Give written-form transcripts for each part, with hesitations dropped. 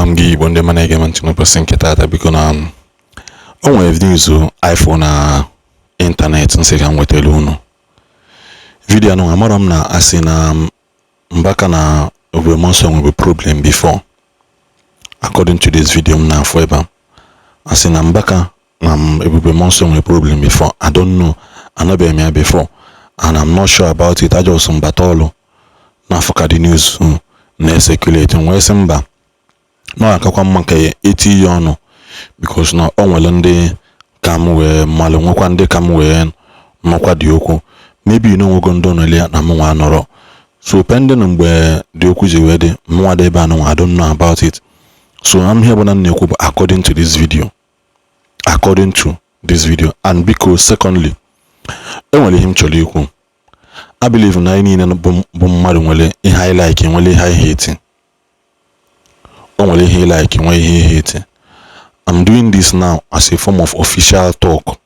Gị Igbo ndị mana ege ntị n'ụbọchị nke taata biko na o nwere news iPhone na internet nsị ka m wetara unu video anụ amara m na asị na Mbaka na Ebube Mounso nwere problem before. According to this video m na-afọ ebe asị na Mbaka na Ebube Mounso nwere problem before. I don't know, anabeghị m ya before and I'm not sure about it. I just mbata ọlụ na-afọ ka the news na-eseculating wee sị mba na akakwa mma ka eti ya ọnụ because na o nwere ndị ka m wee malụ nwekwa ndị ka m wee nọkwa dị okwu maybe you know go ndo nele na m nwa nọrọ so pending mgbe dị okwu ji wee dị mwa dị ebe anụ I don't know about it. So I'm here na na-ekwu bụ according to this video and because secondly enwere ihe m chọrọ ikwu. I believe na anyị niile bụ mmadụ nwere ihe I like nwere ihe I hate. Only he like when he hate. I'm doing this now as a form of official talk.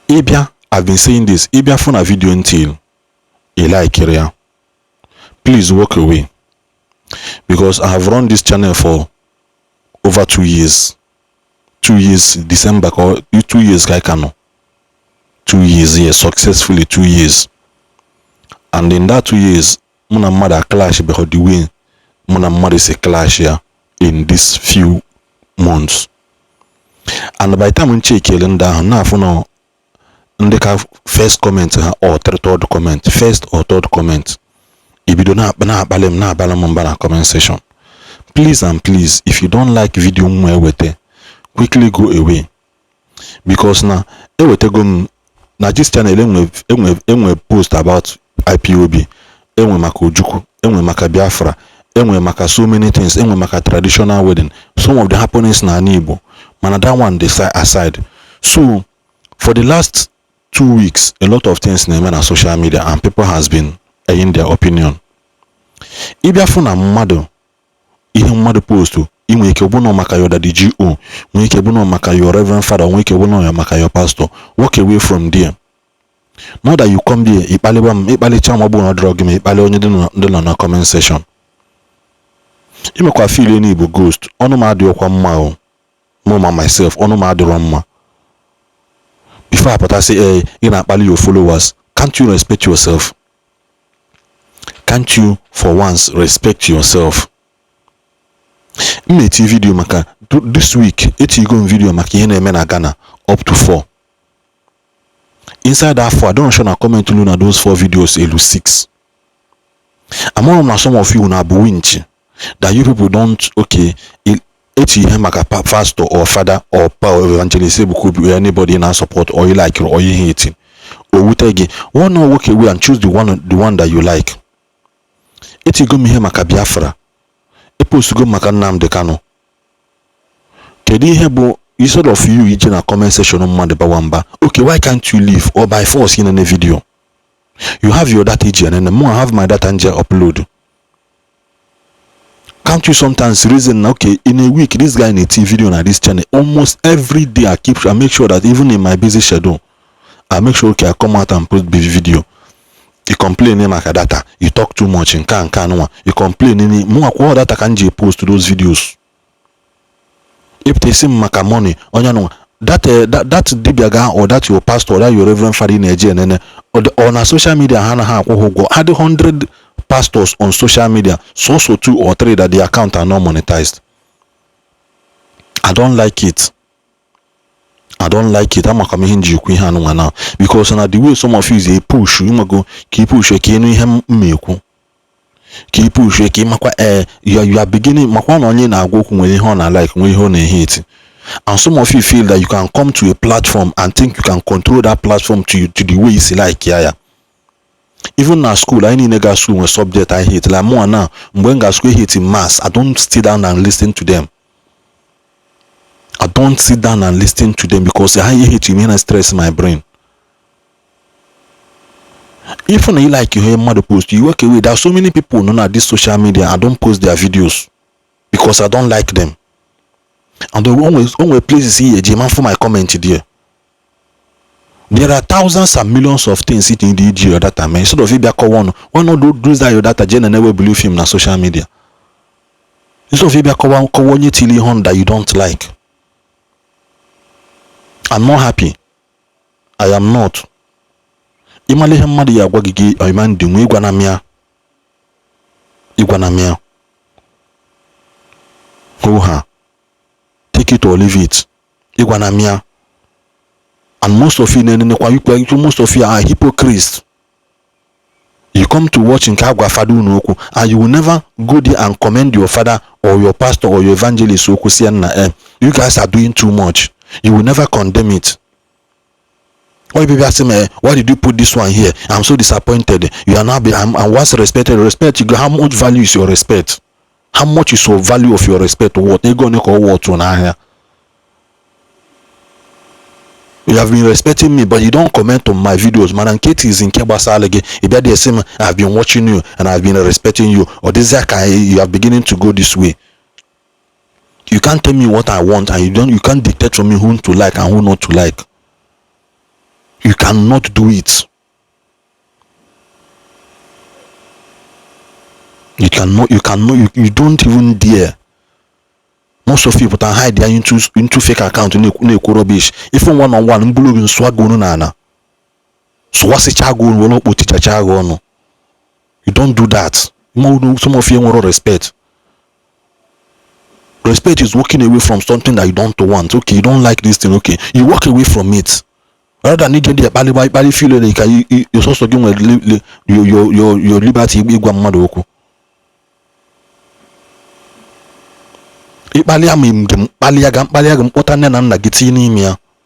Ibia, I've been saying this. Ibia phone a video until a like area. Please walk away. Because I have run this channel for over 2 years. 2 years December or 2 years Kaikano. 2 years, yes, successfully 2 years. And in that 2 years, Muna mother clash because the way Muna mother is a clash here in these few months. And by the time we check calendar, now for now, the first comment or third comment, first or third comment. If you don't have na comment section, please and please, if you don't like video quickly go away because now now this channel we post about IPOB. Enwe maka Ojuku, enwe maka Biafra, enwe maka so many things, enwe maka traditional wedding, some of the happenings na Ndigbo, man that one they aside. So for the last 2 weeks, a lot of things na on social media and people has been in their opinion. Ibia funa mmadu, ihe mmadu postu, inwe ike obuno maka your daddy GO, inwe ike obuno maka your reverend father, inwe ike obuno maka your pastor. Walk away from there. Not that you come here, ipale chama bu na drug me, ipale onye dị na comment section. Ime kwa feel any Igbo ghost, onu ma adi okwa mma o. Mama myself, onu ma adi mma. Before I put say, hey, you na akpali your followers, can't you respect yourself? Can't you for once respect yourself? Ime ti video maka this week, eti go video maka ihe na-eme na Ghana up to 4. Inside that 4, I don't show na comment to na those 4 videos elu 6. Among na some of you na winch that you people don't okay eti him maka pastor or father or power evangelist could be anybody na support or you like or you hate or wutege one no walk away and choose the one that you like. Eti go mi he maka Biafra. Epost go maka Nnamdi Kanu. Kedi ihe bụ instead of you in a comment section on Monday Bawamba, okay, why can't you leave or by force in a video? You have your data and then the more I have my data and upload. Can't you sometimes reason okay in a week this guy in a TV video on this channel almost every day I make sure that even in my busy schedule I make sure okay I come out and post video. You complain in my data, you talk too much in you complain in more data can you post those videos. If they see maka money, that dibiaga or that your pastor or that your reverend father in Nigeria or on social media had 100 pastors on social media, so 2 or 3 that the account are not monetized. I don't like it. I'm coming here now because now the way some of you is a push, you go keep push him meku. Keep push you are beginning makwana onye na agwoku nwere ihe na like nwere ihe na hate. And some of you feel that you can come to a platform and think you can control that platform to the way you like yeah. Even at school, I need nigga school when subject I hate. Like more now, when I school hate in mass, I don't sit down and listen to them. Because I hate you, mean I stress my brain. Even you like you hear mother post, you walk away. There are so many people known at this social media. I don't post their videos because I don't like them. And the only places here, Jman for my comment there. There are thousands and millions of things in the your data, man. Instead of it call one, why not do that your data? Jen never believe him na social media. Instead of it call one that you don't like. I'm not happy. I am not. Imali hemmadi ya gwagigi oiman dinwe igwanamia. Oha. Take it or leave it. Igwanamia. And most of you are hypocrites. You come to watch in Kagwa Fadu Noku and you will never go there and commend your father or your pastor or your evangelist. You guys are doing too much. You will never condemn it. Why people ask me, why did you put this one here? I'm so disappointed. You are now and what's respected? Respect. How much value is your respect? How much is your value of your respect? What you gonna call what on here? You have been respecting me, but you don't comment on my videos. Man, and Katie is in Kebasalege. If they say I've been watching you and I've been respecting you, or this you are beginning to go this way. You can't tell me what I want, and you can't dictate for me who to like and who not to like. You cannot do it. You don't even dare. Most of you can hide there into fake account in rubbish. Even one-on-one, blue swag nana. So what's the chago no put chago no? You don't do that. Some of you want respect. Respect is walking away from something that you don't want. Okay, you don't like this thing, okay. You walk away from it. Rather than needing the bali feel like you're supposed to give your liberty.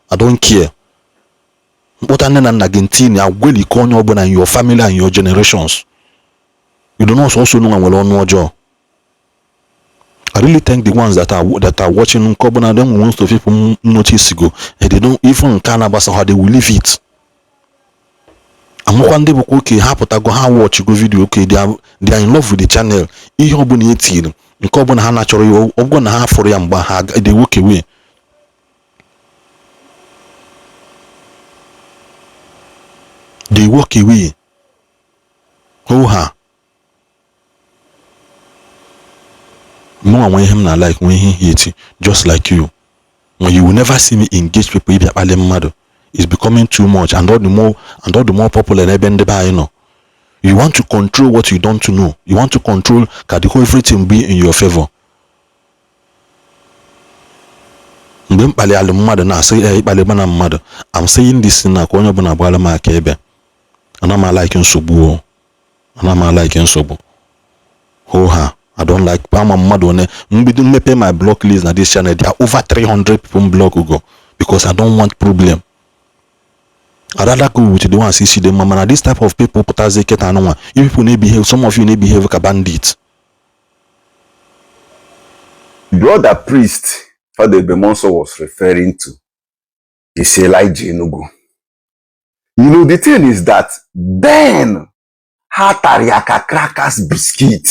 I don't care. In your family and your generations. You do not also know well on no job. I really thank the ones that are watching Kobana. Them most of people notice ago, and they don't even care about how they will leave it. I'm one day okay, how watch go video, okay, they are in love with the channel. Kobana ha natural gonna have for them, but they walk away. They walk away. No one want him not like when he hate, just like you. When you will never see me engage people, it's becoming too much, and all the more popular you want to control what you don't know. You want to control can everything be in your favor. I'm saying this in a corner and I'm like in Sobu. And I'm like in Sobu. I don't like me pay my block list at this channel. There are over 300 people block go because I don't want problem. I rather go with the ones see them mama. This type of people put as they get you people may behave, some of you may behave like a bandit. The other priest Father Ebube Mounso was referring to is Elijah Enugu. You know, the thing is that then Hatariaka crackers biscuit.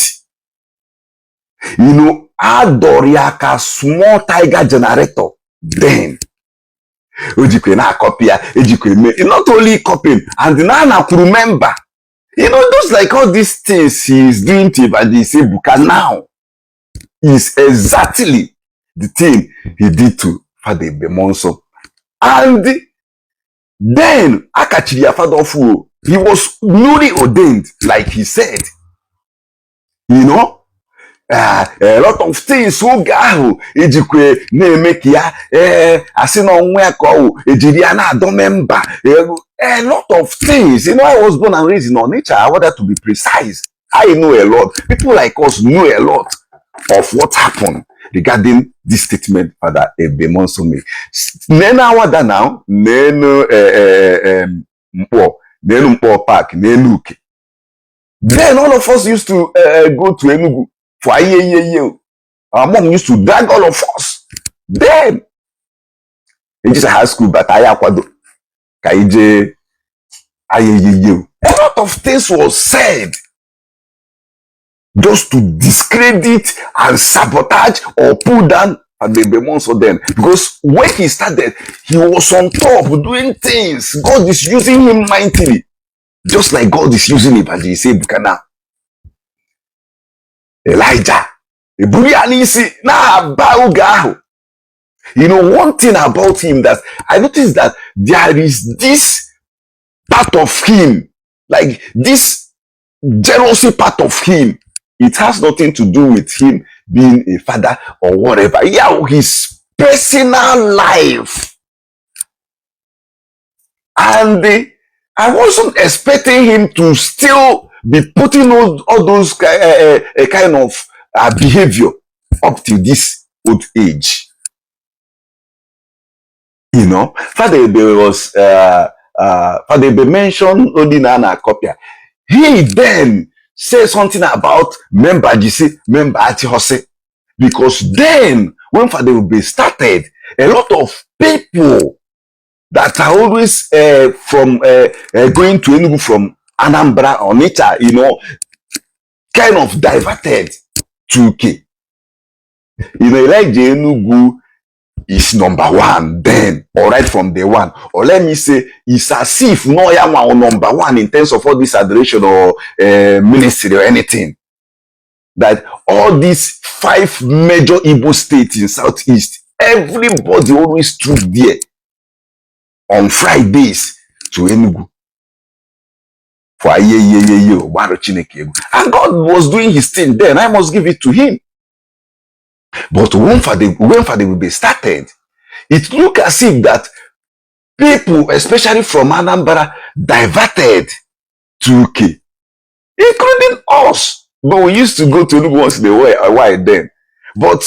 You know, Adoriaka small tiger generator. Then Ojikwe na copy, not only copying, and now I could remember. You know, those like all these things he is doing to Ebuka now is exactly the thing he did to Father Ebube Mounso. And then Akachiria Father Fu, he was newly ordained, like he said. You know, a lot of things so go ejikwe na make ya asino nwe ko ejiriana do member a lot of things. You know, I was born and raised in nature. I wanted to be precise. I know a lot. People like us know a lot of what happened regarding this statement Father Ebube Mounso made. Nena wada now neno mpo park nenuke. Then all of us used to go to Enugu for a our mom used to drag all of us. Then it just high school, but I akwado kaije ayeye. A lot of things was said just to discredit and sabotage or pull down Ebube Mounso then. Because when he started, he was on top doing things. God is using him mightily. Just like God is using Evangelist Ebuka now. Elijah. You know, one thing about him that I noticed that there is this part of him, like this jealousy part of him. It has nothing to do with him being a father or whatever. Yeah, his personal life. And I wasn't expecting him to still be putting all those kind of behavior up to this old age. You know, Father Ebube was Father Ebube mentioned only Nana Copia. He then said something about member Atihose, because then when Father Ebube started, a lot of people that are always from going to Enugu from Anambra or Onitsha, you know, kind of diverted to UK. You know, like Enugu is number one then, or right from day one. Or let me say, it's as if no one number one in terms of all this adoration or ministry or anything. That all these 5 major Igbo states in Southeast, everybody always stood there on Fridays to Enugu for a year. And God was doing his thing then. I must give it to him. But when Father Ebube started, it looked as if that people, especially from Anambra, diverted to UK, including us. But we used to go to Enugu once in a while then. But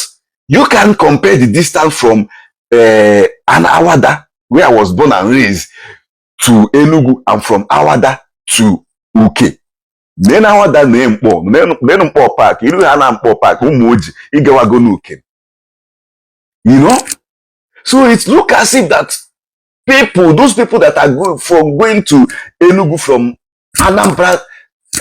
you can't compare the distance from Awada, where I was born and raised, to Enugu, and from Awada to UK. Then Awada name Park, you know Park, you know? So it looks as if that people, those people that are going to Enugu from Anambra,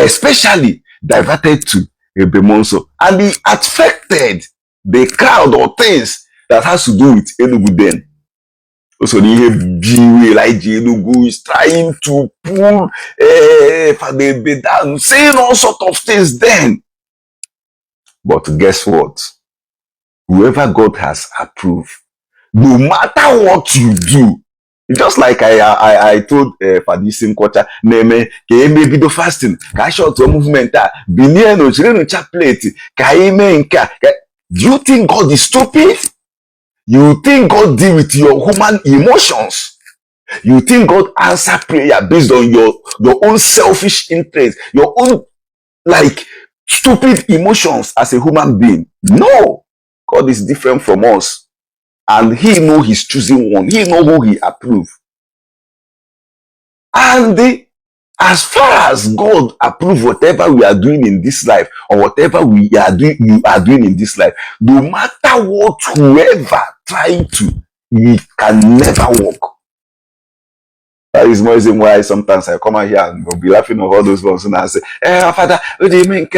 especially, diverted to Ebube Mounso, and it affected the crowd or things that has to do with Enugu then. Also, the like Enugu is trying to pull Father Ebube down, saying all sort of things then. But guess what? Whoever God has approved, no matter what you do, just like I told Fadisim Kocha, name maybe the fasting, ka short movement, binye no chile chaplet, do you think God is stupid? You think God deal with your human emotions? You think God answer prayer based on your own selfish interest, your own like stupid emotions as a human being? No, God is different from us. And he know he's choosing one. He know who he approve. And as far as God approve whatever we are doing in this life, or whatever you are doing in this life, no matter what, whoever trying to, it can never work. That is more reason why sometimes I come out here and will be laughing of all those ones and I say, Father, what do you mean?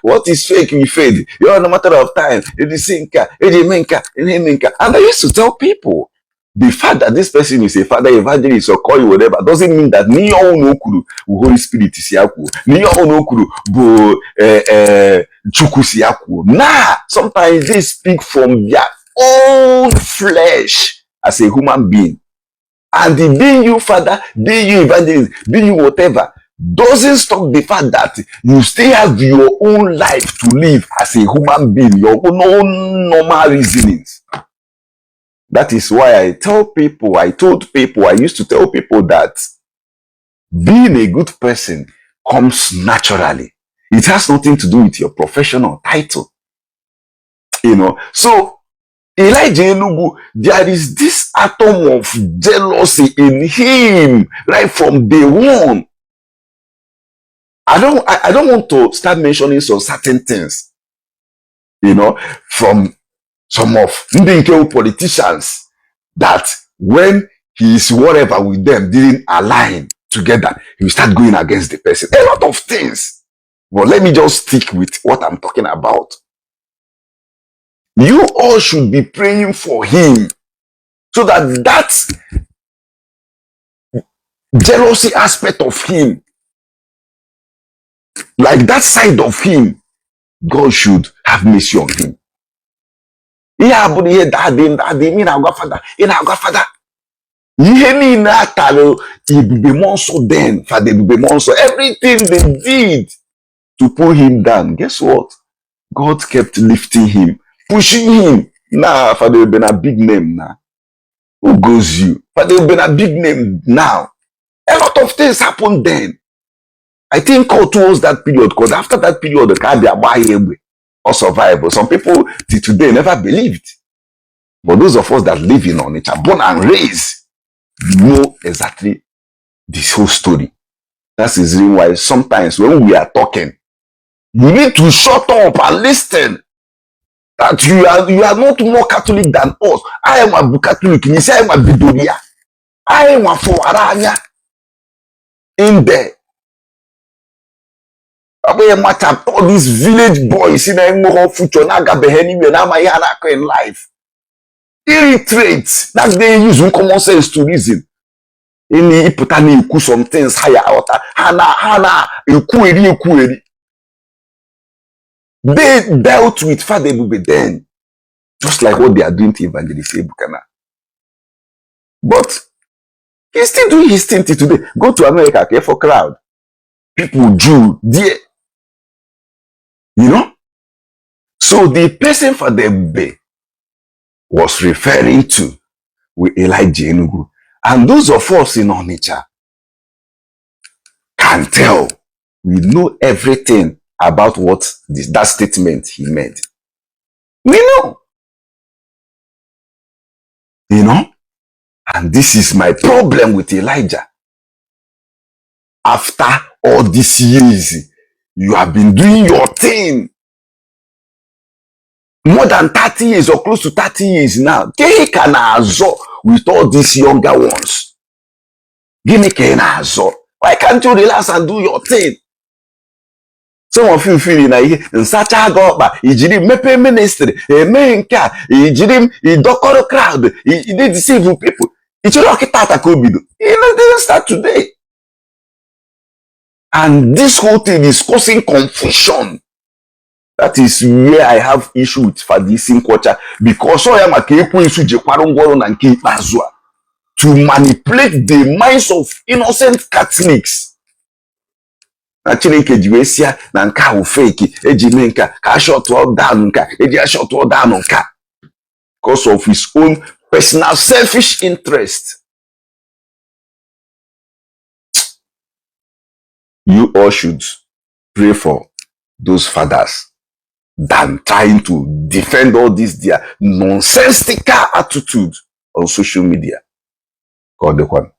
What is fake? We fade. You're no matter of time. It is sinka. And I used to tell people, the fact that this person is a father evangelist or call you whatever doesn't mean that ni onokuru Holy Spirit is yaku. Ni onokuru bo chuku siyaku. Nah, sometimes they speak from their own flesh as a human being. And the being you father, being you evangelist, being you whatever, doesn't stop the fact that you still have your own life to live as a human being, your own normal reasonings. That is why I told people, I used to tell people that being a good person comes naturally. It has nothing to do with your professional title. You know, so Elijah Enugu, there is this atom of jealousy in him right from day one. I don't want to start mentioning some certain things, you know, from some of Ndigbo politicians that when he is whatever with them didn't align together, he will start going against the person. A lot of things. But let me just stick with what I'm talking about. You all should be praying for him so that that jealousy aspect of him, like that side of him, God should have mercy on him. Yeah, but here daddy, me na godfather, in our godfather. Ihe niile atalo Ebube Mounso then, for the Ebube Mounso, everything they did to pull him down. Guess what? God kept lifting him, pushing him. Now, for the been a big name now. Who goes you? For the been a big name now. A lot of things happened then. I think all towards that period, because after that period, the car be or survival. Some people till today never believed. But those of us that live in Onitsha, born and raised, know exactly this whole story. That's the reason why sometimes when we are talking, you need to shut up and listen. That you are not more Catholic than us. I am a Catholic. You say I am a Bidoria. I am a Fowaranya. In there. All these village boys in a future in life. Illiterate. That they use common sense to reason. Any putani ku some things higher out. Hana equity. They dealt with Father Ebube then, just like what they are doing to Evangelist Ebuka now. But he's still doing his thing till today. Go to America, care for crowd. People Jew there. You know? So the person for the Ebube was referring to with Elijah Enugu. And those of us in Onitsha can tell. We know everything about what that statement he made. We know. You know? And this is my problem with Elijah. After all these years, you have been doing your thing. More than 30 years or close to 30 years now. With all these younger ones. Why can't you relax and do your thing? Some of you feeling like in such a goba, Ijidim mepe ministry, a main car, Ijidim, Idokoro crowd, he did deceive people. It should not didn't start today. And this whole thing is causing confusion. That is where I have issue with Fadisi culture, because I am a to manipulate the minds of innocent Catholics. Actually, kejiwesia na nka u fake ejime nka ka short all down nka eji short all down nka because of his own personal selfish interest. You all should pray for those fathers than trying to defend all this their nonsensical attitude on social media. God the one.